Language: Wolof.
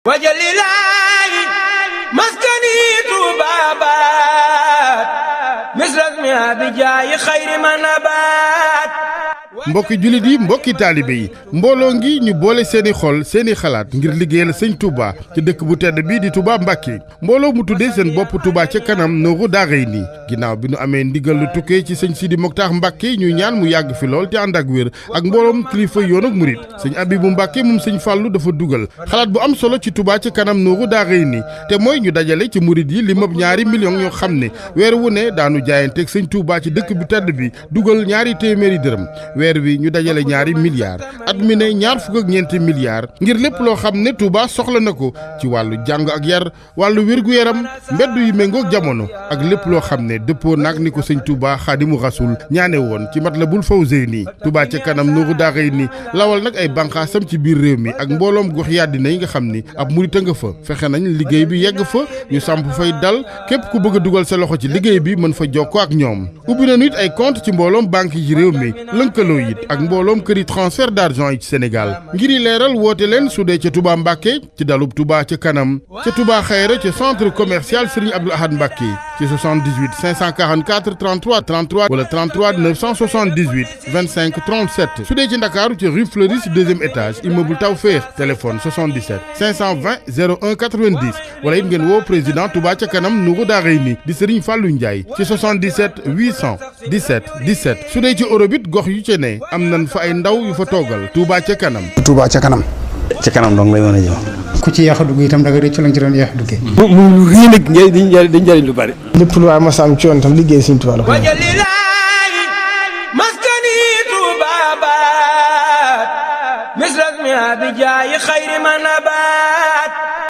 wajalilaayi maskani tuubaabaat misrasmi abijaayi xayri manabaat. mbokki jullit yi mbokki taalibe yi mbooloo ngi ñu boole seeni xol seeni xalaat ngir liggéeyal sëñ Touba ci dëkk bu tedd bii di Touba Mbacké mbooloo mu tuddee seen bopp Touba ca kanam Nourou Darayni ginnaaw bi nu amee ndigal lu tukkee ci sëñ Sidi Mokhtar Mbacké ñu ñaan mu yàgg fi lool te ànd ak wér ak mbooloom kilifa yoon ak murit sëñ Abibou Mbacké moom sëñ Fallou dafa dugal xalaat bu am solo ci Touba ca kanam Nourou Darayni te mooy ñu dajale ci murit yi li mab 2 millions ñoo xam ne weer wu ne daanu jaayanteeg sëñ Touba ci dëkk bu tedd bi dugal 2 téeméeri dërëm weer wi ñu dajale 2 milliards at mi ne 24 milliards ngir lépp loo xam ne Touba soxla na ko ci wàllu jàng ak yar wàllu wér-gu-yaram mbedd yu méngoog jamono ak lépp loo xam ne dëppoo nag ni ko sëñ Touba Xaadimu Rasuul ñaane woon ci Matlabul Fawzeyni Touba ca kanam Nourou Darayni lawal nag ay bànqaasam ci biir réew mi ak mbooloom gox yàddina yi nga xam ni ab murit a nga fa fexe nañ liggéey bi yegg fa ñu samp fay dal képp ku bëgg a dugal sa loxo ci liggéey bi mën fa jokkoo ak ñoom ubbi nañu it ay compte ci mbooloom banque yi ci réew mi lënkaloo it ak mbooloom këri transfert d'argent yi ci Sénégal ngir yi leeral woote leen su dee ca Touba Mbacké ci dalub Touba ca kanam ca Touba Xayra ca centre commercial Serigne Abdoul Ahad Mbacké ci 78 544 33 33 wala 33 978 25 37 su dee ci Ndakaaru ci rue Fleury ci 2e étage immeuble Tawfekh téléphone 77 520 01 90 wala it ngeen woo président Touba ca kanam Nourou Darayni di Serigne Fallou Ndiaye ci 77 817 17 su dee ci Europe it gox yu ci ne am nañ fa ay ndaw yu fa toogal Touba ca kanam. Touba ca kanam. ca kanam dong lay mën a jëm. ku ci yéex a dugg itam da nga rëccu la nga ci doon yéex a duggee. mu rii nag dañ jëriñ lu bari. lépp lu waay mos a am ci yoon itam liggéey Sëñ Touba la ko. wajalilaayi maskani tuubaabaat misrasmi abijaayi xayri manabaat.